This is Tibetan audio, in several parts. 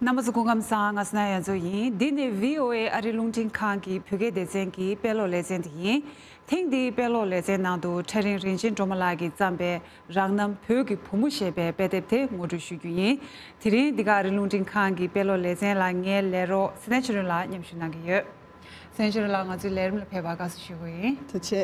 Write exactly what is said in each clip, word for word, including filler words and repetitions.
རྣམ་པ་ཚོ་སྐུ་ཁམས་བཟང་། ང་སྣ་ཡ་མཚོ་ཡིན། འདི་ནི་བྷི་ཨོ་ཨེ་ཨ་རིའི་རླུང་འཕྲིན་ཁང་གི་བོད་སྐད་སྡེ་ཚན་གྱི་དཔེ་ཀློག་ལེ་ཚན་དེ་ཡིན། ཐེངས་འདིའི་དཔེ་ཀློག་ལེ་ཚན་ནང་དུ་ཕྲ་རིང་རིན་ཆེན་སྒྲོལ་མ་ལགས་ཀྱིས་བརྩམས་པའི་རང་རྣམ་བོད་ཀྱི་བུ་མོ་ཞེས་པའི་དཔེ་དེབ་དེ་ངོ་སྤྲོད་ཞུ་རྒྱུ་ཡིན། དེ་རིང་འདི་ག་ཨ་རིའི་རླུང་འཕྲིན་ཁང་གི་དཔེ་ཀློག་ལེ་ཚན་ལ་ངའི་ལས་རོགས་ཚེ་བརྟན་ཆོས་སྒྲོན་ལགས་མཉམ་ཞུགས་གནང་གི་ཡོད། ཚེ་བརྟན་ཆོས་སྒྲོན་ལགས། ང་ཚོའི་ལས་རིམ་ལ་ཕེབས་པར་དགའ་བསུ་ཞུ་གི་ཡིན། ཐུགས་རྗེ་ཆེ།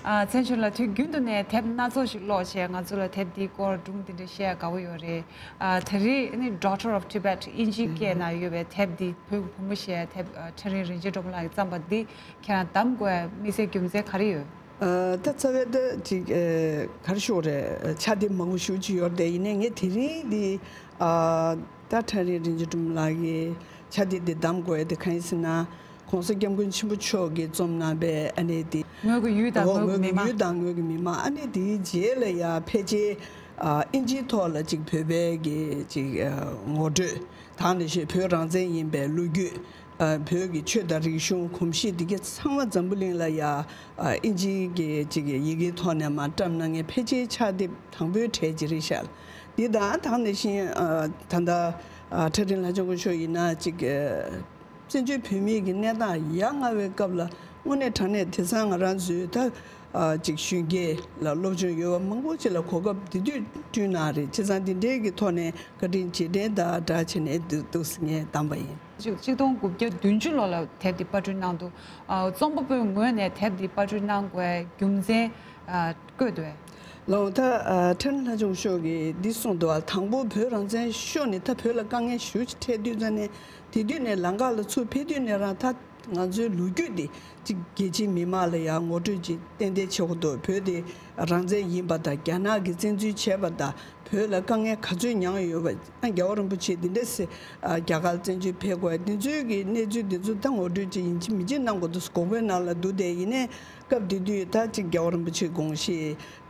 ཨ། ཚེ་བརྟན་ཆོས་སྒྲོན་ལགས། དུས་རྒྱུན་དུ་ནས་དེབ་སྣ་ཚོགས་ཤིག་ཀློག་བྱས། ང་ཚོ་ལ་དེབ་འདིའི་སྐོར་སྒྲུང་འདི་འདྲ་བཤད་དགའ་བོ་ཡོད་རེད། ཨ། ད་རེས་ནི་Daughter of Tibet དབྱིན་ཇིའི་སྐད་ནང་ཡོད་པའི་དེབ་འདི། བོད་ཀྱི་བུ་མོ་ཞེས་དེབ། ཨ། ཕྲ་རིང་རིན་ཆེན་སྒྲོལ་མ་ལགས་ཀྱིས་བརྩམས་པ་འདི་ཁྱེད་རང་གདམ་དགོས་དམིགས་བསལ་རྒྱུ་མཚན་ག་རེ་ཡོད། ཨ། ད་རྩ་བའི་ད་ཅིག་ཨ། ག་རེ་ཞུ་དགོས་རེད། ཕྱག་དེབ་མང་པོ་ཞེ་པོ་ཅིག་ཡོད་རེད་དེ། ཡིན་ནའི་ངས་དེ་རིང་འདི། ཨ། ད་ཕྲ་རིང་རིན་ཆེན་སྒྲོལ་མ་ལགས་ཀྱི་ཕྱག་དེབ་འདི་གདམ་དགོས་ཡ་དེ་གང་ཡིན་ཟེར་ན། ༸གོང་ས་༸སྐྱབས་མགོན་ཆེན་པོ་མཆོག་གིས་རྩོམ་གནང་པའི་ཨ་ནི་དེ། ངོས་ཀྱི་ཡུལ་དང་། འོ། ངོས་ཀྱི་ངོས་ཀྱི་མི་མང་། ཡུལ་དང་ངོས་ཀྱི་མི་མང་། ཨ་ནི་དེའི་རྗེས་ལ་ཡ་ཕལ་ཆེར། ཨ། དབྱིན་ཇིའི་ཐོག་ལ་ཅིག་བོད་པའི་གི་ཅིག་ཨ། ངོ་སྤྲོད། ད་ནང་བཞིན་བོད་རང་བཙན་ཡིན་པའི་ལོ་རྒྱུས། ཨ། བོད་ཀྱི་ཆོས་དང་རིག་གཞུང་། གོམས་གཤིས་འདི་ག་ཚང་མ་འཛམ་བུ་གླིང་ལ་ཡ། ཨ། དབྱིན་ཇིའི་གི་ཅིག་ཡི་གེའི་ཐོག་ནས་མར་བཀྲམ་གནང་མཁན་ཕལ་ཆེར་ཕྱག་དེབ་དང་པོའི་གྲས་ཅིག་རེད་ཤག་འདི་དང་ད་ནང་བཞིན། ཨ། ད་ལྟ། ཨ། ཕྲ་རིང་ལྷ་ལྕམ་སྐུ་ཞབས་ཡིན་ན་ཅིག་ཨ། བཙན་བྱོལ་བོད་མིའི་གི་གནས་སྟངས་ཡ་ང་བའི་སྐབས་ལ་དངོས་གནས་དྲང་གནས་དེང་སང་ང་རང་ཚོའི་ད། ཨ། ཅིག་གཞོན་སྐྱེས་ལ་སློབ་སྦྱོང་ཡོད་པ་མང་པོ་ཅིག་ལ་གོ་སྐབས་དེ་དུས་བསྐྲུན་གནང་རེད། བྱས་ཙང་འདི་འདྲའི་གི་ཐོག་ནས་བཀའ་དྲིན་རྗེས་དྲན་དང་སྦྲགས་བྱས་ནས་འདུག་འདུག་སེ་ངས་བདམས་པ་ཡིན། ཆིག་ཆིག་སྟོང་དགུ་བརྒྱ་བདུན་ཅུ་ལོ་ལ་དེབ་འདི་པར་སྐྲུན་གནང་འདུག་ཨ། རྩོམ་པ་པོའི་ངོས་ནས་དེབ་འདི་པར་སྐྲུན་གནང་དགོས་རྒྱུ་མཚན། ཨ། བཀོད་འདུག་གས། ལགས། ད། ཨ། ཕྲན་ལྷ་ལྕམ་སྐུ་ཞབས་ཀྱིས་འདི་གསུངས་འདུག་ག་དང་པོ་བོད་རང་བཙན་ཤོར་ནས་ད་བོད་ལ་དཀའ་ངལ་ཞེ་པོ་ཅིག་འཕྲད་དུས་ཙང་ནས། དེ་དུས་ནས་ལམ་ཁ་ལ་ཚུར་ཕེབས་དུས་ནས་རང་ད་ང་ཚོའི་ལོ་རྒྱུས་འདི་ཅིག་རྒྱལ་སྤྱིའི་མི་མང་ལ་ཡང་ངོ་སྤྲོད་ཅིག་ཏན་ཏན་བྱེད་དགོས་འདུག་བོད་དེ་རང་བཙན་ཡིན་པ་དང་། རྒྱ་ནག་གིས་བཙན་འཛུལ་བྱས་པ་དང་། བོད་ལ་དཀའ་ངལ་ག་ཚོད་མྱངས་ཡོད་པ། ཨ། རྒྱལ་བ་རིན་པོ་ཆེས་འདི་འདྲ་ཟེར། ཨ། རྒྱ་གར་བཙན་བྱོལ་ཕེབས་དགོས། འདི་ཚོའི་གི་གནས་ཚུལ་འདི་ཚོ་ད་ངོ་སྤྲོད་ཅིག་ཡིན་གཅིག་མིན་གཅིག་གནང་དགོས་འདུག་དགོངས་པའི་ནང་ལ་འདུག་སྟེ། ཡིན་ནའི་སྐབས་དེ་དུས་ད་ཅིག་རྒྱལ་བ་རིན་པོ་ཆེའི་དགོངས་གཞི་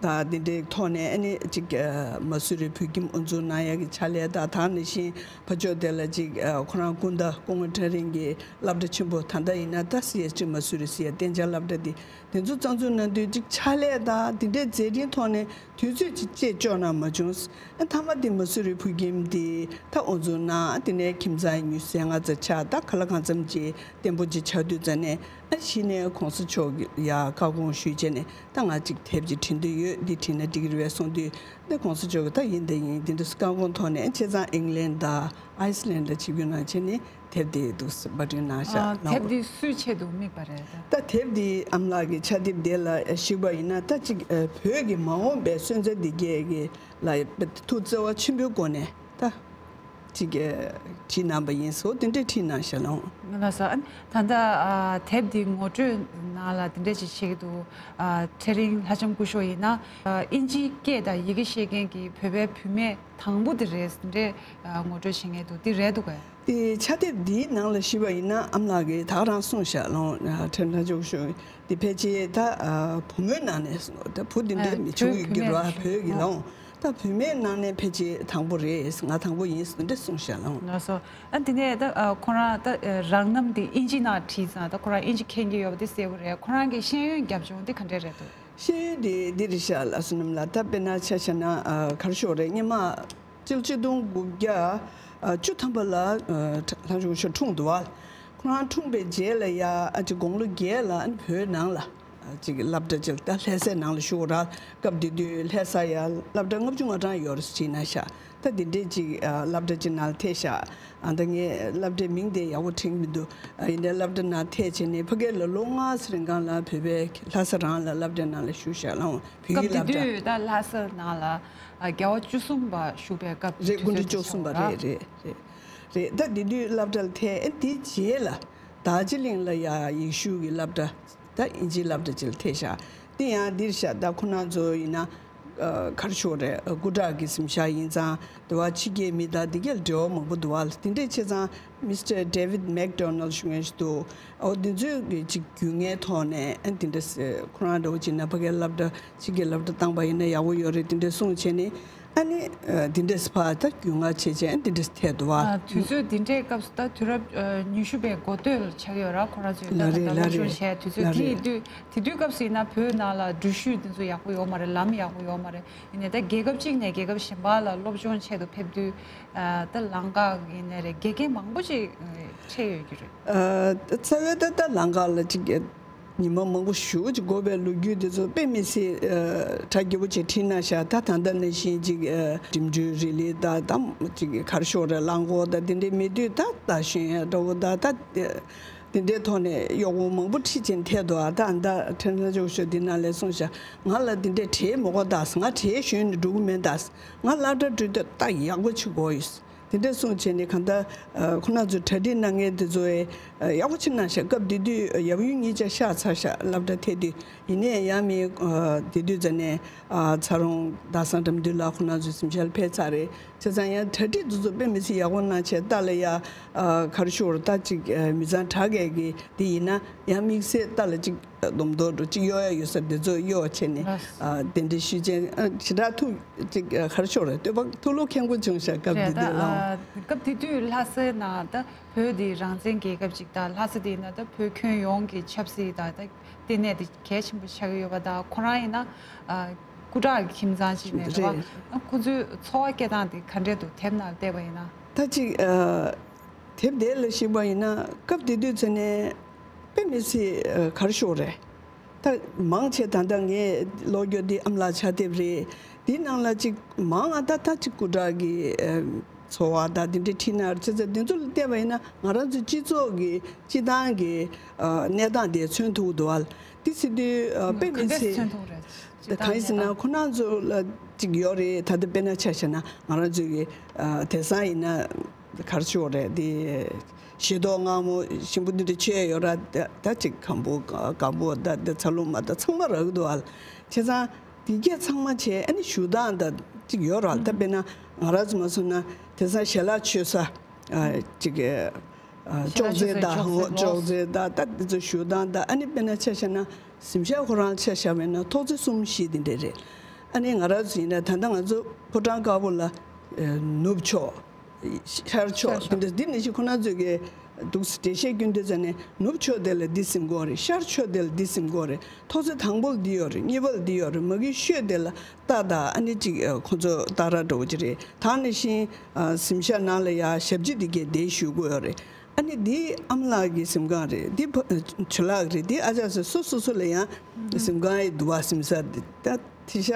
དང་དེ་འདྲའི་ཐོག་ནས། ཨ་ནི་ཅིག་ཨ། མ་སུ་རི་བོད་ཁྱིམ་དབུ་འཛུགས་གནང་ཡག་གི་ཕྱག་ལས་དང་། ད་ནང་བཞིན་ཕར་ཕྱོགས་དེ་ལ་ཅིག་ཨ། ཁོ་རང་སྐུ་ཟླ་སྐུ་ངོ་ཕྲ་རིང་གི་སློབ་གྲྭ་ཆེན་པོ། ད་ལྟ་ཡིན་ན་ད་སི་ཨེས་ཊི་མ་སུ་རི་ཟེར་ཡ་གཏན་འཇགས་སློབ་གྲྭ་འདི། དེ་ཚོ་རྩ་འཛུགས་གནང་དུས་ཅིག་ཕྱག་ལས་དང་དེ་འདྲའི་མཛད་འཕྲིན་ཐོག་ནས་དུས་ཚོད་ཅིག་ཅིག་འཇོག་གནང་མ་བྱུང་། ཨ། མཐའ་མ་དེ་མ་སུ་རི་བོད་ཁྱིམ་དེ་ད་དབུ་འཛུགས་གནང་། དེ་ནས་ཁྱིམ་ཚང་ཉི་ཤུ་རྩ་ལྔ་ཙམ་ཆགས། ད་གང་ལ་གང་འཚམ་ཅིག་བརྟན་པོ་ཅིག་ཆགས་དུས་ཙ་ནས། ཨ། གཞི་ནས་གོང་ས་མཆོག་གི་ཡ་བཀའ་དགོངས་ཞུས་བྱས་ནས། ད་ང་ཅིག་དེབ་ཅིག་བྲིས་འདོད་ཡོད། འདི་བྲིས་ན་འགྲིག་གི་རེད་པས་གསུངས་དུས། ད་གོང་ས་མཆོག་གིས་ད་ཡིན་ད་ཡིན། འདི་འདྲ་བཀའ་དགོངས་ཐོག་ནས། བྱས་ཙང་ཨིང་ལན་དང་ཨའི་སི་ལན་ལ་ཆིབས་བསྒྱུར་གནང་བྱས་ནས་དེབ་འདི་འདུག་སེ་པར་སྐྲུན་གནང་ཤག་ཨ། གནང་དེབ་དགོས། འདི་སུའི་ཆེད་དུ་དམིགས་པ་རེད་ད། ད་དེབ་འདི་ཨ་མ་ལགས་ཀྱི་ཕྱག་དེབ་དེ་ལ་གཞིགས་པ་ཡིན་ན། ད་ཅིག་ཨ། བོད་ཀྱི་མ་འོངས་པའི་སོན་རྩ་འདི་གས་ཀྱི་ལ་ཐུགས་བརྩེ་བ་ཆེན་པོའི་སྒོ་ནས་ད་ཅིག་ཨ། བྲིས་གནང་པ་ཡིན། སོ་དེ་འདྲས་བྲིས་གནང་ཤག་ལགས། ལགས་སོ། ཨ། ད་ལྟ་ཨ། དེབ་འདི་ངོ་སྤྲོད་ནང་ལ་དེ་འདྲས་ཅིག་བྱེད་ཀྱི་འདུག་ཨ། ཕྲ་རིང་ལྷ་ལྕམ་སྐུ་ཞབས་ཡིན་ན། ཨ། དབྱིན་ཇིའི་སྐད་དང་ཡི་གེ་ཤེས་མཁན་གྱི་བོད་པའི་བུད་མེད་དང་པོ་དེ་རེད། དེ་འདྲས་ཨ། ངོ་སྤྲོད་བྱེད་མཁན་འདུག་འདི་རེད་འདུག་གས། དེ་ཕྱག་དེབ་འདིའི་ནང་ལ་གཞིགས་པ་ཡིན་ན། ཨ་མ་ལགས་ཀྱིས་ད་ག་རང་གསུངས་ཤག་ལགས། ཨ། ཕྲན་ལྷ་ལྕམ་སྐུ་ཞབས་འདི་ཕལ་ཆེར་ད་ཨ། བུ་མོའི་ནང་ནས། ད་བུ་འདི་འདྲས་མི་བྱུང་ཡོད་ཀྱི་རེད། བོད་ཀྱི་ལགས། ད་བུད་མེད་ནང་ནས་ཕལ་ཆེར་དང་པོ་རེད། ང་དང་པོ་ཡིན་ཟེར་འདྲ་གསུངས་ཤག་ལགས། ལགས་སོ། ཨ། དེ་ནས་ད་ཨ། ཁོ་རང་ད་ཨ། རང་རྣམ་དེ་དབྱིན་ཇི་ནང་བྲིས་ཙང་། ད་ཁོ་རང་དབྱིན་ཇི་མཁྱེན་གྱི་ཡོད་པ་དེ་གསལ་པོ་རེད། ཁོ་རང་གི་ཤེས་ཡོན་རྒྱབ་ལྗོངས་དེ་ག་འདྲས་རེད་འདུག་ཤེས་ཡོན་དེ་འདི་རེད་ཤག་ལགས་སོ། རྣམ་ལགས། ད་དཔེར་ན་ཆ་བཞག་ན། ཨ། ག་རེ་ཞུ་དགོས་རེད། སྔོན་མ་སྤྱི་ལོ་ཆིག་སྟོང་དགུ་བརྒྱ་བཅུ་ཐམ་པ་ལ། ཨ། ལྷ་ལྕམ་སྐུ་ཞབས་འཁྲུངས་འདུག་པ། ཁོ་རང་འཁྲུངས་པའི་རྗེས་ལ་ཡ། ཨ། ཅིག་དགུང་ལོ་བརྒྱད་ལ་བོད་ནང་ལ། ཨ། ཅིག་སློབ་གྲྭ་ཅིག་ད་ལྷ་སའི་ནང་ལ་ཞུགས་ར། སྐབས་དེ་དུས་ལྷ་ས་ཡ་སློབ་གྲྭ་ལྔ་བཅུ་ང་གྲངས་ཡོད་རེད་ཟེར་ན་ཤག་ད་དེ་འདྲས་ཅིག་ཨ། སློབ་གྲྭ་ཅིག་ནང་ལ་ཐེབས་ཤག་ཨ། ད་ངས་སློབ་གྲྭའི་མིང་དེ་ཡག་པོ་དྲན་གྱི་མི་འདུག་ཨ། ཡིན་ནའི་སློབ་གྲྭ་ནང་ཐེབས་བྱས་ནས་ཕ་གི་ལ་ལོ་ལྔ་ཙམ་རིང་གང་ལ་བོད་པའི་ལྷ་ས་རང་ལ་སློབ་གྲྭ་ནང་ལ་ཞུགས་ཤག་ལགས། བོད་ཡིག་སློབ་གྲྭ། སྐབས་དེ་དུས་ད་ལྷ་ས་ནང་ལ། ཨ། རྒྱལ་བ་བཅུ་གསུམ་པ་བཞུགས་པའི་སྐབས། རེད། དུས་སྐུ་ཕྲེང་ཚོད་བཅུ་གསུམ་པ་ཆགས་པ་རེད། རེད། རེད། རེད། ད་དེ་དུས་སློབ་གྲྭ་ལ་ཐེབས། ཨ། དེའི་རྗེས་ལ་རྡོ་རྗེ་གླིང་ལ་ཡ་ཡེ་ཤུ་གི་སློབ་གྲྭ། ད་དབྱིན་ཇིའི་སློབ་གྲྭ་ཅིག་ལ་ཐེབས་ཤག་དེ་ཡང་འདིར་ཤག་ད་ཁོ་རང་ཚོ་ཡིན་ན། ཨ། ག་རེ་ཞུ་དགོས་རེད། སྐུ་དྲག་གི་གཟིམ་ཤག་ཡིན་ཙང་། དེ་བ་ཕྱི་རྒྱལ་མི་དང་དེ་གའི་འབྲེལ་བ་མང་པོ་འདུག་པ། དེ་འདྲས་བྱས་ཙང་མིས་ཊར་ཌེ་ཝིཌ་མེག་ཌོ་ནལ་ཞུ་མཁན་ཞིག་འདུག་ཨོ། དེ་ཚོས་ཀྱི་ཅིག་རྒྱུས་མངའི་ཐོག་ནས། ཨ། དེ་འདྲས་ཁོ་རང་འདྲ་བོ་བྱས་ན་ཕ་གིའི་སློབ་གྲྭ། ཕྱི་རྒྱལ་སློབ་གྲྭ་བཏང་པ་ཡིན་ན་ཡག་པོ་ཡོད་རེད། དེ་འདྲས་གསུངས་བྱས་ནས། ཨ་ནི་འདི་འདྲས་ཕར་ད་རྒྱུས་མངའ་བྱེད་ཅན་འདི་འདྲས་ཐད་དུ་བ། དུས་ཚོད་འདི་འདྲའི་སྐབས་སུ་ད་དུས་རབས་ཉི་ཤུ་པའི་འགོ་སྟོད་ལ་ཆགས་ཡོད་ར། ཁོ་རང་ཚོའི་ད་ལ་རེད་ད་ལ་སློབ་སྦྱོང་རེད་བྱས་དུས་ཚོད་ལ་དེ་རེད། ཡིན་དུས་དེ་དུས་སྐབས་སུ་ཡིན་ན་བོད་ནང་ལ་འགྲུལ་བཞུད་འདི་ཚོ་ཡག་པོ་ཡོད་མ་རེད། ལམ་ཡག་པོ་ཡོད་མ་རེད། ཡིན་ནའི་ད་རྒྱལ་ཁབ་གཅིག་ནས་རྒྱལ་ཁབ་གཞན་པ་ལ་སློབ་སྦྱོང་ཆེད་དུ་ཕེབས་དུས་ད་ལམ་ཁ་ཡིན་ནའི་རེད། དགེ་རྒན་མང་པོ་ཅིག་འཕྲད་ཡོད་ཀྱི་རེད། རྩ་བའི་ད་ལྟ་ལམ་ཁ་ལ་ཅིག་ཉི་མ་མང་པོ་ཞེ་པོ་ཅིག་འགོར་བའི་ལོ་རྒྱུས་དེ་ཚོ་དཔེ་མི་སྲིད་གྲ་རྒྱས་པོ་ཅིག་བྲིས་གནང་ཤག་ད་ད་ལྟ་ནང་བཞིན་ཅིག་འགྲིམ་འགྲུལ་རི་ལི་ད་ད་ཅིག་ག་རེ་ཞུ་དགོས་རེད། རླངས་འཁོར་ད་དེ་འདྲའི་མེད་དུས་ད་ད་ཞོན་ཡ་འདྲ་བོ་ད་ད་དེ་འདྲའི་ཐོག་ནས་གཡོག་པོ་མང་པོ་ཁྲིད་ཅིང་ཐད་དུ་ཨ་ད་ཨ་ད་ཕྲན་ལྷ་ཆོས་ཤོག་འདི་ནང་ལས་གསུངས་ཤག་ང་ལ་འདི་འདྲའི་གྲས་མི་དགོས་ད། ང་གྲས་ཞོན་ནས་འགྲོ་གི་མེད་ད། ང་སློབ་གྲྭ་འགྲོ་དུས་ད་ཡག་པོ་ཅིག་དགོས་ཡོད། དེ་འདྲ་གསུངས་བྱས་ནས་གང་ལྟར་ཁོ་རང་ཚོས་གྲ་སྒྲིག་གནང་མཁན་དེ་ཚོས་ཡག་པོ་ཅིག་གནང་ཤག་སྐབས་དེ་དུས་ཡབ་ཡུམ་གཉིས་ཆ་གཤགས་ཚར་ཤག་སློབ་གྲྭ་ཐད་དུས། ཡིན་ནའི་ཡང་མི་དེ་དུས་ཙ་ནས་ཚ་རོང་ཟླ་བཟང་དགྲ་འདུལ་ལགས་ཁོ་རང་ཚོ་གཟིམ་ཤག་ལ་ཕེབས་ཚར་རེད། བྱས་ཙང་ཡང་གྲ་སྒྲིག་དེ་ཚོ་དཔེ་མི་སྲིད་ཡག་པོ་གནང་བྱས་ད་ལ་ཡ་ག་རེ་ཞུ་དགོས་རེད། ད་ཅིག་མི་ཚང་དྲག་གས་ཀྱི་དེ་ཡིན་ན་ཡང་དམིགས་བསལ་ད་ལ་ཅིག་སྡོམ་རྡོག་འགྲོ་གཅིག་གཡོག་ཡ་ཡོད་ས་དེ་ཚོ་གཡོག་བྱས་ནས་ལགས། ཨ་དེ་འདྲའི་ཤུལ་ཅན་ཨ་ཞེ་དྲག་ཐུགས་ཅིག་ཨ་ག་རེ་ཤོར་རེད། སྟོད་པ་ཐུགས་ལུགས་མཁན་པོ་བྱུང་ཤག་སྐབས་རེད་དེ་ད། དུས་ལ། ཨ་སྐབས་དེ་དུས་ལྷ་སའི་ནང་ད་བོད་དེ་རང་བཙན་རྒྱལ་ཁབ་ཅིག་ད་ལྷ་ས་དེ་ཡིན་ན་ད་བོད་ཁྱོན་ཡོངས་ཀྱི་ཆབ་སྲིད་ད་ད་ལྟེ་གནས་དེ་གལ་ཆེན་པོ་ཆགས་ཀྱི་ཡོད་པ་ད། ཁོ་རང་ཡིན་ན་ཨ་སྐུ་དྲག་གི་ཁྱིམ་ཚང་ཅིག་ནས་རེད་བ། རེད། ཨ་ཁོ་ཚོའི་འཚོ་བ་སྐྱེལ་སྟངས་དེ་ག་འདྲས་འདུག་དེབ་ནང་བལྟས་པ་ཡིན་ན། ད་ཅིག་ཨ། དེབ་དེ་ལ་གཞིགས་པ་ཡིན་ན་སྐབས་དེ་དུས་ཚོད་ནས་དཔེ་མི་སྲིད་ཨ་ག་རེ་ཞུ་དགོས་རེད། ད་མང་ཆེ་ད་ལྟ་ངས་ཀློག་རྒྱུ་འདི་ཨམ་ལགས་ཕྱག་དེབ་རེད། འདི་ནང་ལ་ཅིག་མང་ང་ད་ད་ཅིག་སྐུ་དྲག་གི་ཨ་འཚོ་བ་ད་འདི་འདྲའི་ཁྲིད་ན་བྱས་ཙང་འདི་ཚོ་ལ་བལྟས་པ་ཡིན་ན་ང་རང་ཚོའི་སྤྱི་ཚོགས་ཀྱི་སྤྱི་བཏང་གི་ཨ་གནས་སྟངས་དེ་མཚོན་ཐུབ་ཀྱི་འདུག་ཨ། འདི་ཟེར་དུས་ཨ་དཔེ་མི་སྲིད་ད་གང་ཡིན་ཟེར་ན་ཁོ་རང་ཚོ་ལ་ཅིག་ཡོད་རེད། ད་ལྟ་དཔེར་ན་ཆ་བཞག་ན་ང་རང་ཚོའི་གི་ཨ་དེང་སང་ཡིན་ན། གར་ཆོག་རེད་དེ། ཞེ་ཏོག་མངར་མོ་ཞིམ་པོ་འདི་འདྲ་ཆེ་ཡོད་ར། ད་ད་ཅིག་སྒམ་པོ་སྒམ་པོ་ད་ད་ཚ་ལུ་མ་ད་ཚང་མ་རག་གི་འདུག་ཨ། བྱས་ཙང་དེ་གས་ཚང་མ་བྱས་ཨ་ནི་བཞུགས་སྟངས་ད་ཅིག་ཡོད་ར། ད་དཔེར་ན་ང་རང་ཚོ་མ་སོང་ན་དེང་སང་ཞལ་ལག་མཆོད་ས་ཨ་ཅིག་ཨ་ཅོག་ཙེ་ད་ཅོག་ཙེ་ད་ད་དེ་ཚོ་བཞུགས་སྟངས་ད་ཨ་ནི་དཔེར་ན་ཆ་བཞག་ན་གཟིམ་ཤག་ཁོ་རང་ཆ་བཞག་པ་ཡིན་ན་ཐོག་བརྩེགས་གསུམ་བཞི་དེ་འདྲ་རེད། ཨ་ནི་ང་རང་ཚོ་ཡིན་ན་ད་ལྟ་ང་ཚོ་ཕོ་བྲང་དཀར་པོ་ལ་ནུབ་ཕྱོགས། ཤར་ཕྱོགས་ཤར་ཕྱོགས། འདི་འདི་ནི་ཞིག་ཁོ་ན་ཚོས་ཀྱི་འདུག་འགྲེལ་བཤད་སྐྱོན་དུས་ཙ་ནས་ནུབ་ཕྱོགས་དེ་ལ་འདི་ཟིན་དགོས་རེད། ཤར་ཕྱོགས་དེ་ལ་འདི་ཟིན་དགོས་རེད། ཐོག་བརྩེགས་དང་པོ་ལ་འདི་ཡོད་རེད། གཉིས་པ་ལ་འདི་ཡོད་རེད། མ་གི་ཤོད་དེ་ལ་རྟ་དང་ཨ་ནི་ཅིག་ཁོ་ཚོ་རྟ་ར་འགྲོ་གི་རེད། ད་ནི་ཤིང་གཟིམ་ཤག་ནང་ལ་ཡ་ཞབས་ཕྱི་འདི་གས་བསྡད་བཞུགས་དགོས་རེད། ཨ་ནི་འདི་ཨ་མ་ལགས་ཀྱི་གཟིམ་ཁང་རེད། འདི་ཕ་ཇོ་ལགས་རེད། འདི་ཨ་ཅག་ཟེར་སོ་སོ་སོ་ལ་ཡང་གཟིམ་ཁང་ཡི་འདུག་བ། གཟིམ་ས་འདི་ད་དེ་ཤག་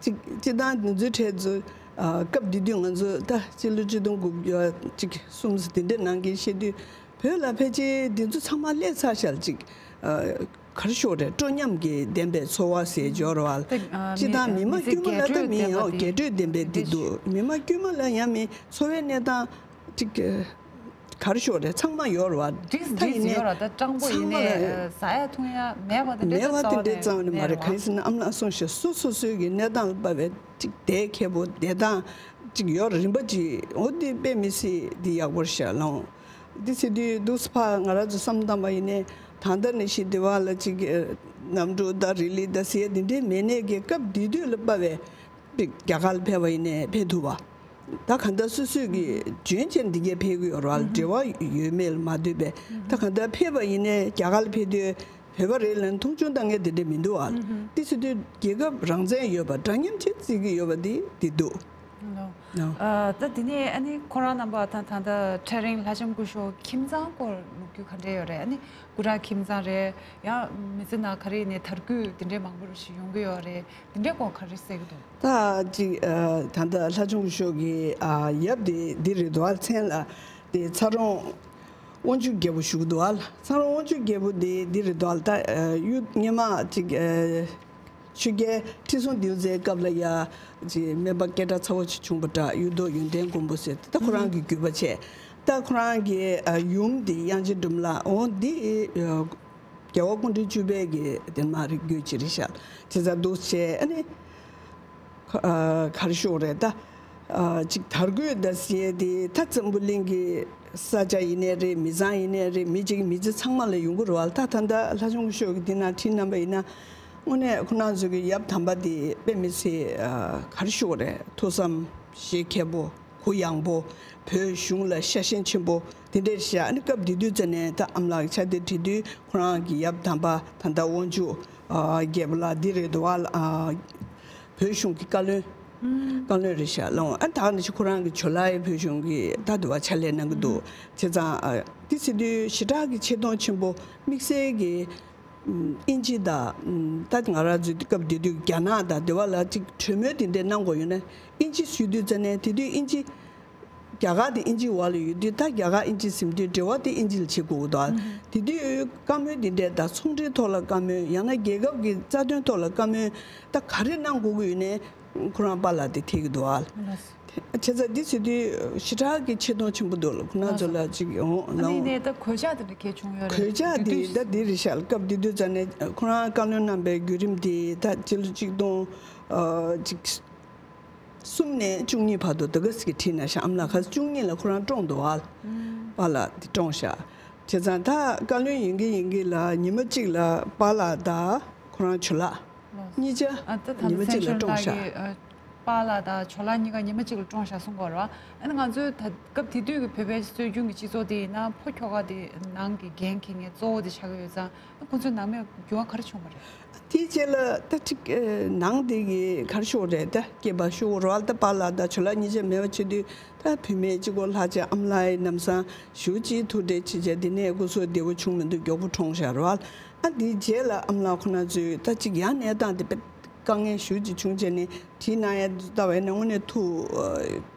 ཅིག་སྤྱི་བཏང་འདི་ཚོའི་གྲས་ཚོ། ཨ་སྐབས་དེ་དུས་ང་ཚོ་ད་སྤྱི་ལོ་ཆིག་སྟོང་དགུ་བརྒྱ་ཅིག་གསུམ་ཙམ་དེ་འདྲའི་ནང་གི་བཤད་དུས་བོད་ལ་ཕལ་ཆེར་འདི་ཚོ་ཚང་མ་སླེབས་ཚར་ཤག་ཅིག་ཨ་ག་རེ་ཞུ་རེད། སྤྲོ་ཉམས་ཀྱི་ལྡན་པའི་འཚོ་བ་ཟེར་སྦྱོར་བ་ལ་ད་ཨ་སྤྱི་བཏང་མི་མི་མི་མང་ཚེ་དཀྱུས་མ་ལ་རྒྱས་ད་སྤྲོས་མི་ལྡན་ཡང་པ་དེ་རྒྱས་སྤྲོས་ལྡན་པའི་འདི་འདི་འདུག་མི་མང་དཀྱུས་མ་ལ་ཡང་མི་འཚོ་བའི་གནས་སྟངས་ཅིག་ག་རེ་ཞུ་རེད། ཚང་མ་ཡོད་རེད་བ། འགྲིག་ད་འགྲིག་ཡིན་ནའི་ཡོད་རེད། ད་སྤྲང་པོ་ཡིན་ནའི་ཚང་མ་ལ་ཟ་ཡ་འཐུང་ཡ་མེད་པ་དེ་འདྲ་མེད་པ་དེ་འདྲ་རྩ་བ་ནས་མ་རེད། གང་ཡིན་ཟེར་ན་ཨ་མ་ལགས་གསུངས་ཤག་སོ་སོ་སོའི་གི་གནས་སྟངས་ལ་དཔག་པའི་ཅིག་བདེ་ཁེ་པོ་བདེ་ཐང་ཅིག་ཡོད་རེད། རིམ་པ་ཅིག་འོ་འདི་དཔེ་མི་སྲིད་འདི་ཡག་པོ་རེད་ཤག་ལོང་། འདི་ཟེར་དུས་འདུག་སེ་ཕར་ང་རང་ཚོ་བསམ་བཏང་པ་ཡིན་ནའི་ད་ལྟ་ནས་ཤི་འདི་བ་ལ་ཅིག་གནམ་གྲུ་དང་རི་ལི་དང་ཟེར་འདི་འདྲའི་མེད་ནའི་གི་སྐབས་དེ་དུས་ལ་དཔག་པའི་རྒྱ་གར་ལ་ཕེབས་པ་ཡིན་ནའི་ཕེབས་ཐུབ་པ། ད་གང་ལྟར་སོ་སོས་ཀྱི་འཇོན་ཆེར་འདི་གས་ཕེབས་ཀྱི་ཡོད་རེད་བ། འབྲེལ་བ་ཡོད་མེད་ལ་མ་ལྟོས་པའི། ད་གང་ལྟར་ཕེབས་པ་ཡིན་ནའི་རྒྱ་གར་ལ་ཕེབས་དུས་བོད་པ་རེད་ལབ་ནས་མཐོང་ཆུང་བཏང་མཁན་དེ་འདྲ་མི་འདུག་ཨ། དེ་ཟེར་དུས་རྒྱལ་ཁབ་རང་བཙན་ཡོད་པ་འདྲ་མཉམ་ཅིག་བརྩི་གི་ཡོད་པ་དེ་དེ་འདུག་ཨ། ད་དེ་ནས་ཨ་ནི་ཁོ་རང་རྣམ་པ་ད་ད་ལྟ་ཕྲ་རིང་ལྷ་ལྕམ་སྐུ་ཞབས་ཁྱིམ་ཚང་སྐོར་ལོ་རྒྱུས་ག་འདྲ་ཡོད་རེད། ཨ་ནི་སྐུ་དྲག་ཁྱིམ་ཚང་རེད། ཡང་མི་ཚེ་ནང་ག་རེ་ཡིན་ནའི་དར་རྒུད་དེ་འདྲའི་མང་པོ་ཞིག་ཡོང་གི་ཡོད་རེད། དེ་འདྲའི་སྐོར་ག་རེ་གསལ་གི་འདུག་ད་ཅིག་ཨ་ད་ལྟ་ལྷ་ལྕམ་སྐུ་ཞབས་ཀྱི་ཨ་ཡབ་དེ་འདི་རེད་འདུག་ཨ། མཚན་ལ་དེ་ཚ་རོང་དབང་ཕྱུག་རྒྱལ་པོ་བཞུགས་འདུག་ཨ། ཚ་རོང་དབང་ཕྱུག་རྒྱལ་པོ་དེ་འདི་རེད་འདུག་ཨ། ད་ཨ་གཡུ་སྔོན་མ་ཅིག་ཨ་ཆོས་རྒྱལ་ཁྲི་སྲོང་ལྡེའུ་བཙན་སྐབས་ལ་ཡ་ཅིག་སྨན་པ་སྐད་གྲགས་ཚ་བོ་ཅིག་བྱུང་བ་འདྲ། གཡུ་ཐོག་ཡོན་ཏན་མགོན་པོ་ཟེར། ད་ཁོ་རང་གི་རྒྱུད་པ་བྱས། ད་ཁོ་རང་གི་ཨ་ཡུམ་དེ་དབྱངས་ཅན་སྒྲོལ་མ་ལགས། འོ་འདི་ཨ་རྒྱལ་བ་སྐུ་ཕྲེང་བཅུ་པའི་གི་དེ་མ་རེད། རྒྱུད་ཅིག་རེད་ཤག་བྱས་ཙང་འདུག་བྱས་ཨ་ནི། ཨ་ག་རེ་ཞུ་དགོས་རེད་ད། ཨ་ཅིག་དར་རྒུད་ད་ཟེར་དེ་ད་འཛམ་བུ་གླིང་གི་ས་ཆ་ཡིན་ནའི་རེད། མི་ཚང་ཡིན་ནའི་རེད། མི་གཅིག་མི་ཚེ་ཚང་མ་ལ་ཡོང་གི་རེད་བ། ད་ད་ལྟ་ལྷ་ལྕམ་སྐུ་ཞབས་ཀྱིས་འདི་ན་ཁྲིད་གནང་པ་ཡིན་ན། དངོས་གནས་ཁོ་རང་ཚོ་གི་ཡབ་དམ་པ་དེ་དཔེ་མི་སྲིད་ཨ་ག་རེ་ཞུ་དགོས་རེད། ཐུགས་བསམ་བཞེས་མཁས་པོ། གུ་ཡངས་པོ། བོད་གཞུང་ལ་ཤ་ཞེན་ཆེན་པོ་དེ་འདྲས་ཤག་ཨ་ནི་སྐབས་དེ་དུས་ཙམ་ནས་ད་ཨ་མ་ལགས་ཀྱི་ཕྱག་དེབ་བྲིས་དུས་ཁོ་རང་གི་ཡབ་དམ་པ་ད་ལྟ་དབང་ཕྱུག་ཨ་རྒྱལ་པོ་ལགས་འདི་རེད་འདུག་བ། ཨ་བོད་གཞུང་གི་བཀའ་བློན། བཀའ་བློན་རེད་ཤག་ལོང་། ཨ་ད་ནི་ཁོ་རང་གི་ཇོ་ལགས་བོད་གཞུང་གི་ད་འདུག་བ་ཕྱག་ལས་གནང་གི་འདུག་བྱས་ཙང་ཨ་དེ་ཟེར་དུས་ཞེ་དྲག་གི་ཆེ་མཐོང་ཆེན་པོ་དམིགས་བསལ་གྱི་ཨིན་ཇི་དང་། ད་ང་རང་ཚོའི་སྐབས་དེ་དུས་རྒྱ་ནག་དང་དེ་བ་ལ་ཅིག་གྲོས་མོལ་དེ་འདྲས་གནང་དགོས་ཡོད་ན། ཨིན་ཇི་ཞུ་དུས་ཙ་ནས་དེ་དུས་ཨིན་ཇི། རྒྱ་གར་དེ་ཨིན་ཇི་འོག་ལ་ཡོད་དུས། ད་རྒྱ་གར་ཨིན་ཇི་ཟིན་དུས་འབྲེལ་བ་དེ་ཨིན་ཇི་ལ་བྱེད་དགོས་ཀྱི་འདུག་ཨ། དེ་དུས་བཀའ་མོལ་དེ་འདྲས་དང་ཚོང་འབྲེལ་ཐོག་ལ་བཀའ་མོལ། ཡང་ན་རྒྱལ་ཁབ་ཀྱི་རྩ་དོན་ཐོག་ལ་བཀའ་མོལ་ད་ག་རེ་གནང་དགོས་ཀྱི་ཡོད་ནའི་ཁོ་རང་པཱ་ལགས་དེ་ཐད་ཀྱི་འདུག་ཨ། བྱས་ཙང་འདི་ཟེར་དུས་ཞེ་དྲག་གི་ཆེ་མཐོང་ཆེན་པོ་འདུག་ལ། ཁོ་རང་ཚོ་ལ་ཅིག་ཡོང་ཨ་ནི་ལོང་། ནས་ད་གོད་ཆག་དེ་འདྲ་གས་བྱུང་ཡོད་རེད། གོད་ཆག་དེ་དུས་ད་འདི་རེད་ཤག་སྐབས་དེ་དུས་ཙ་ནས་ཁོ་རང་བཀའ་བློན་གནང་པའི་བརྒྱུད་རིམ་དེ་ད་སྤྱི་ལོ་གཅིག་སྟོང་ཨ་ཅིག་གསུམ་ནས་བཅུ་གཉིས་བར་དུ་དེ་ག་ཟིག་གི་ཁྲིད་ན་ཤག་ཨ་མ་ལགས་ཁ་བཅུ་གཉིས་ལ་ཁོ་རང་བཀྲོངས་འདུག་ཨ། པཱ་ལགས་དེ་བཀྲོངས་ཤག་བྱས་ཙང་ད་བཀའ་བློན་ཡིན་གི་ཡིན་གི་ལ་ཉི་མ་གཅིག་ལ་པཱ་ལགས་དང་ཁོ་རང་ཇོ་ལགས་གཉིས་ཆ་ཨ་ད་ད་ཉི་མ་གཅིག་ལ་བཀྲོངས་ཤག་པཱ་ལགས་དང་ཇོ་ལགས་གཉིས་ཀ་ཉི་མ་གཅིག་ལ་བཀྲོངས་ཤག་གསུང་གི་ཡོད་རེད་བ། ཨ་ནི་ང་ཚོའི་ད་སྐབས་དེ་དུས་ཀྱི་བོད་པའི་སྲོལ་རྒྱུན་གྱི་སྤྱི་ཚོགས་དེ་ཡིན་ན་ཕོ་ཁྱོ་ག་དེ་ནང་གི་འགན་འཁྱེར་མཁན་གཙོ་བོ་དེ་ཆགས་ཀྱི་ཡོད་ཙང་། ཁོ་ཚོའི་ནང་མི་འགྱུར་བ་ག་རེ་བྱུང་བ་རེད། དེའི་རྗེས་ལ་ད་ཅིག་ཨེ་ནང་དེ་གི་ག་རེ་ཞུ་དགོས་རེད། ད་སྐྱེས་པ་ཞུ་དགོས་རེད་བ། ད་པཱ་ལགས་དང་ཇོ་ལགས་གཉིས་ཆ་མེད་པ་བྱེད་དུས་ད་བུད་མེད་གཅིག་པོ་ལྷག་བྱས་ཨ་མ་ལགས་ཡི་ལམ་སང་ཞུ་ཅིག་ཐུགས་འདྲེ་ཅིག་བྱས། དེ་ནས་སྐུ་གཟུགས་བདེ་པོ་བྱུང་མི་འདུག་མགྱོགས་པོ་གྲོངས་ཤག་རེད་བ། ཨ་དེའི་རྗེས་ལ་ཨ་མ་ལགས་ཁོ་ན་ཚོས་ད་ཅིག་ཡང་གནས་སྟངས་དེ་དཔེ་དཀའ་ངལ་ཞུ་ཅིག་བྱུང་བྱས་ནས་བྲིས་གནང་ཡ་ལྟ་བས་ན་དངོས་གནས་ཐུགས་ཨ་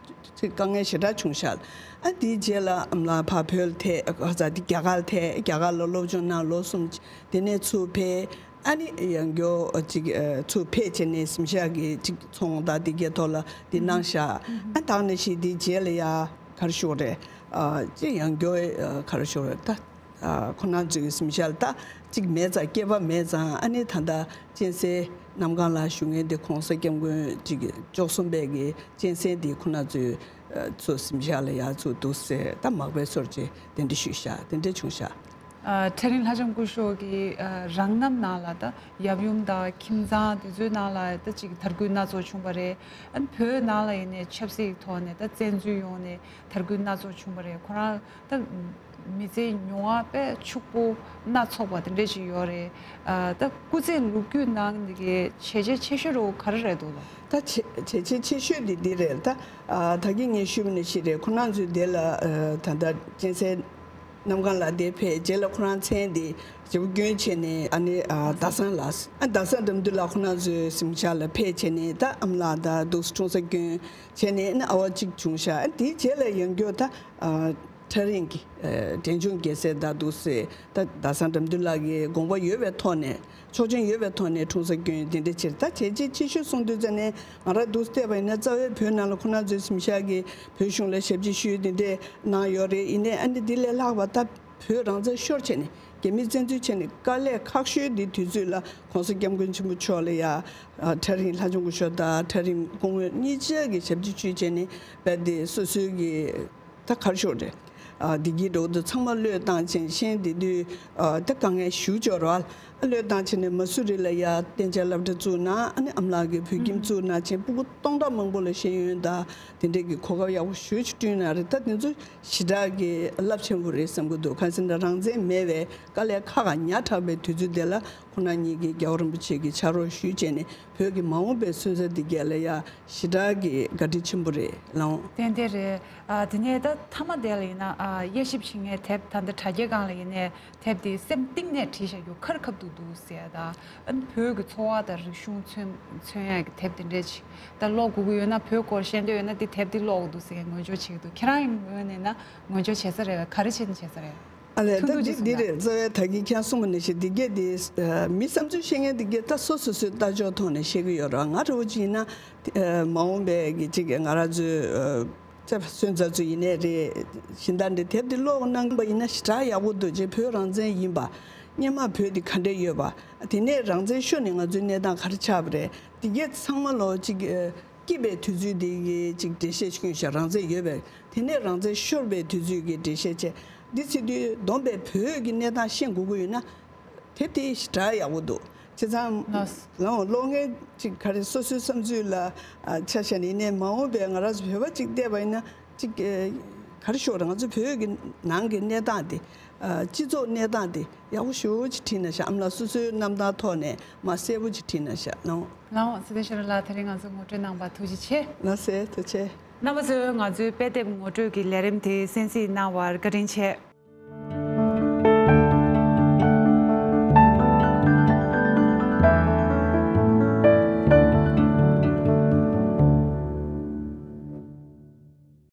ཅིག་དཀའ་ངལ་ཞེ་དྲག་བྱུང་ཤག་ཨ་དེའི་རྗེས་ལ་ཨ་མ་ལགས་ཕར་བོད་ལ་ཐད། ཁ་ཚ་དེ་རྒྱ་གར་ལ་ཐད། རྒྱ་གར་ལ་སློབ་སྦྱོང་གནང་ལོ་གསུམ། དེ་ནས་ཚུར་ཕེབས། ཨ་ནི་ཡང་བསྐྱར་ཅིག་ཨ་ཚུར་ཕེབས་བྱས་ནས་གཟིམ་ཤག་གི་ཅིག་ཚོང་དང་དེ་གའི་ཐོག་ལ་དེ་གནང་ཤག་ཨ་དེ་ནས་ཤི་དེའི་རྗེས་ལ་ཡ་ག་རེ་ཞུ་དགོས་རེད། ཨ་ཅིག་ཡང་བསྐྱར་ཨ་ག་རེ་ཞུ་དགོས་རེད། ད་ཨ་ཁོ་རང་ཚོའི་གཟིམ་ཤག་ལ་ད་ཅིག་མེད་ཙང་། སྐྱེས་པ་མེད་ཙང་། ཨ་ནི་ད་ལྟ་གཅན་གཟན་གནམ་གང་ལ་བཞུགས་མཁན་དེ་གོང་ས་སྐྱབས་མགོན་ཅིག་བཅུ་གསུམ་པའི་གི་གཅན་གཟན་དེ་ཁོ་རང་ཚོའི་ཨ་ཚུར་གཟིམ་ཤག་ལ་ཡར་ཚུར་འདུག་སེ་ད་མག་པའི་སོར་ཅིག་དེ་འདྲ་ཞུས་ཤག་དེ་འདྲ་བྱུང་ཤག་ཨ་ཁྲ་རིང་ལྷ་ལྕམ་སྐུ་ཞབས་ཀྱི་ཨ་རང་རྣམ་ནང་ལ་ད་ཡབ་ཡུམ་དང་ཁྱིམ་ཚང་དེ་ཚོའི་ནང་ལ་ད་ཅིག་དར་རྒུད་སྣ་ཚོགས་བྱུང་བ་རེད། ཨ་ནི་བོད་ནང་ལ་ཡིན་ནའི་ཆབ་སྲིད་ཀྱི་ཐོག་ནས་ད་བཙན་འཛུལ་ཡོང་ནས་དར་རྒུད་སྣ་ཚོགས་བྱུང་བ་རེད། ཁོ་རང་ད་མི་ཚེའི་མྱོང་བ་དཔེ་ཕྱུག་པོ་སྣ་ཚོགས་པ་དེ་འདྲ་ཞིག་ཡོད་རེད། ཨ་ད་སྐུ་ཚེའི་ལོ་རྒྱུས་ནང་གི་བྱས་རྗེས་ཆེ་ཤོས་རུ་ག་རེ་རེད་འདུག་ལགས། ད་བྱས་བྱས་རྗེས་ཆེ་ཤོས་དེ་འདི་རེད། ད་ཨ་ད་གིན་ངས་ཞུས་པ་ནང་བཞིན་རེད། ཁོ་རང་ཚོའི་དེ་ལ་ཨ་ད་ལྟ་གཅན་གཟན་གནམ་གང་ལ་དེ་ཕེབས་རྗེས་ལ་ཁོ་རང་མཚན་དེ་བརྗེ་པོ་སྐྱོན་བྱས་ནས་ཨ་ནི་ཨ་ཟླ་བཟང་ལགས། ཨ་ཟླ་བཟང་དགྲ་འདུལ་ལགས་ཁོ་རང་ཚོའི་གཟིམ་ཤག་ལ་ཕེབས་བྱས་ནས་ད་ཨ་མ་ལགས་དང་འདུག་སེ་འཁྲུངས་ས་སྐྱོན་བྱས་ནས་ཨ་ནི་ཨ་བ་གཅིག་བྱུང་ཤག་ཨ་དེའི་རྗེས་ལ་ཡང་བསྐྱར་ད་ཨ་ཁྲ་རིང་གི་ཨ་འབྲས་ལྗོངས་རྒྱལ་སྲས་དང་འདུག་སེ་ད་ཟླ་བཟང་དགྲ་འདུལ་ལགས་ཀྱི་དགོངས་པ་ཡོད་པའི་ཐོག་ནས། ཆོག་མཆན་ཡོད་པའི་ཐོག་ནས་འཁྲུངས་ས་སྐྱོན་དེ་འདྲ་ཕྱིར། ད་བྱས་རྗེས་ཆེ་ཤོས་གསུང་དུས་ཙ་ནས་ང་རང་འདུག་སེ་བལྟས་པ་ཡིན་ན་རྩ་བའི་བོད་ནང་ལ་ཁོ་རང་ཚོའི་གཟིམ་ཤག་གིས་བོད་གཞུང་ལ་ཞབས་ཕྱི་ཞུས་དེ་འདྲས་གནང་ཡོད་རེད། ཡིན་ནའི་ཨ་ནི་འདི་ལས་ལྷག་པ་ད་བོད་རང་བཙན་ཤོར་བྱས་ནས་རྒྱ་མིས་བཙན་འཛུལ་བྱས་ནས་དཀའ་ལས་ཁག་ཤོས་འདི་དུས་ཚོད་ལ་༸གོང་ས་༸སྐྱབས་མགོན་ཆེན་པོ་མཆོག་ལ་ཡ་ཁྲ་རིང་ལྷ་ལྕམ་སྐུ་ཞབས་དང་ཁྲ་རིང་སྐུ་ངོ་གཉིས་ཆ་གིས་ཞབས་ཕྱི་ཞུས་བྱས་ནས་རྦད་དེ་སོ་སོའི་གི་ད་ག་རེ་ཞུ་དགོས་རེད། ཨ་བདེ་སྐྱིད་འགྲོ་འདུག་ཚང་མ་བློས་བཏང་བྱས་ཤིང་། དེ་དུས་ཨ་ད་དཀའ་ངལ་ཞེ་པོ་ཅིག་ཡོད་རེད་བ། བློས་བཏང་བྱས་ནས་མ་སུ་རི་ལ་ཡ་གཏན་འཇགས་སློབ་གྲྭ་བཙུགས་གནང་། ཨ་ནི་ཨ་མ་ལགས་ཀྱིས་བོད་ཁྱིམ་བཙུགས་གནང་བྱས། སྤུ་གུ་སྟོང་ཕྲག་མང་པོ་ལ་ཤེས་ཡོན་དང་དེ་འདྲས་ཀྱི་གོ་སྐབས་ཡག་པོ་ཞེ་པོ་ཅིག་བསྐྲུན་གནང་རེད། ད་དེ་ཚོ་ཞེ་དྲག་གི་རླབས་ཆེན་པོ་རེད་བསམ་གྱི་འདུག་གང་ཟེར་ན་རང་བཙན་མེད་པའི་དཀའ་ལས་ཁག་ཁག་ཉག་ཕྲ་བའི་དུས་ཚོད་དེ་ལ་ཁོང་རྣམ་གཉིས་ཀྱིས་རྒྱལ་བ་རིན་པོ་ཆེ་གི་ཕྱག་རོགས་ཞུས་བྱས་ནས་བོད་ཀྱི་མ་འོངས་པའི་སོན་རྩ་འདི་གས་ལ་ཡ་ཞེ་དྲག་གི་བཀའ་དྲིན་ཆེན་པོ་རེད་ལགས། ཏན་ཏན་རེད། ཨ་དེ་ནས་ད་མཐའ་མ་དེ་ལ་ཡིན་ན་ཨ་དབྱེ་ཞིབ་བྱེད་མཁན་དེབ་ད་ལྟ་དྲ་རྒྱའི་སྒང་ལ་ཡིན་ནའི་དེབ་དེ་སེམས་གཏིང་ནས་བྲིས་བཞག་རྒྱུ་ཁར་ཁབ་ཏུ་འདུག་ཟེར། ད་ཨ་ནི་བོད་ཀྱི་འཚོ་བ་དང་རིག་གཞུང་མཚོན་མཚོན་ཡག་གི་དེབ་དེ་འདྲས་ཅིག་ད་ཀློག་དགོས་ཀྱི་ཡོད་ན། བོད་སྐོར་ཤེས་འདོད་ཡོད་ན་དེ་དེབ་དེ་ཀློག་དགོས་འདུག་ཟེར་མཁན་ངོས་སྦྱོར་བྱེད་ཀྱི་འདུག་ཁྱེད་རང་གི་ངོས་ནས་ན་ངོས་སྦྱོར་བྱེད་ས་རེད། ག་རེ་བྱས་ནས་བྱེད་ས་རེད། ཨ་ལས། ད་ཐུགས་འདི་འདི་འདུག་རེད། རྩ་བའི་ད་གིན་ཁྱེད་རང་གསུངས་པ་ནང་བཞིན་འདི་གས་དེ་ཨ་མི་བསམ་ཚུལ་ཤེས་མཁན་འདི་གས་ད་སོ་སོ་སོའི་ལྟ་ཕྱོགས་ཐོག་ནས་བཤད་ཀྱི་ཡོད་རེད། ང་འདྲ་བོ་ཅིག་ཡིན་ན་ཨ་མ་འོངས་པའི་གི་ཅིག་ང་རང་ཚོའི་ཨ་ཚེ་སོན་རྩ་ཚོ་ཡིན་ནའི་རེད། གཞན་དག་འདི་དེབ་འདི་ཀློག་གནང་པ་ཡིན་ན་ཞེ་དྲག་ཡག་པོ་འདུག་ཅེས། བོད་རང་བཙན་ཡིན་པ། སྔོན་མ་བོད་འདི་ག་འདྲས་ཡོད་པ། དེ་ནས་རང་བཙན་ཤོར་ནས་ང་ཚོའི་གནས་སྟངས་ག་རེ་ཆགས་པ་རེད། འདི་གས་ཚང་མ་ལོ་ཅིག་ཨ་སྐྱིད་པའི་དུས་ཚོད་འདི་གི་ཅིག་འགྲེལ་བཤད་ཞིག་བྱས། རང་བཙན་ཡོད་པའི། དེ་ནས་རང་བཙན་ཤོར་བའི་དུས་ཚོད་ཀྱི་འགྲེལ་བཤད་བྱས། འདི་ཚེ་དུས་བསྡོམས་པས་བོད་ཀྱི་གནས་སྟངས་ཤེས་དགོས་ཀྱི་ཡོད་ན་དེབ་དེ་ཞེ་དྲག་ཡག་པོ་འདུག་བྱས་ཙང་། ལགས། ལའང་གློག་བརྙན་ཅིག་ག་རེ་སོ་སོའི་བསམ་ཚུལ་ལ་ཨ་ཆ་བཞག་ནས་ཡིན་ནའི་མ་འོངས་པའི་ང་རང་ཚོ་བོད་པ་ཅིག་བལྟས་པ་ཡིན་ན་ཅིག་ཨ་ག་རེ་ཞུ་དགོས་རེད། ང་ཚོ་བོད་ཀྱི་ནང་གི་གནས་སྟངས་དེ། ཨ་སྤྱི་ཚོགས་གནས་སྟངས་དེ་ཡག་པོ་ཞེ་པོ་ཅིག་བྲིས་གནང་ཤག་ཨ་མ་ལགས་སོ་སོའི་རྣམ་ཐར་ཐོག་ནས་མར་གསལ་པོ་ཅིག་བྲིས་གནང་ཤག་ལའང་། ལགས་འོང་། ཚེ་བརྟན་ཤེས་རབ་ལགས་དེ་རིང་ང་ཚོ་ངོ་སྤྲོད་གནང་བར་ཐུགས་རྗེ་ཆེ། ལགས་སོ། ཐུགས་རྗེ་ཆེ། རྣམ་པ་ཚོས་ང་ཚོའི་དཔེ་དེབ་ངོ་སྤྲོད་ཀྱི་ལས་རིམ་དེ་གསན་གཟིགས་གནང་བར་བཀའ་དྲིན་ཆེ།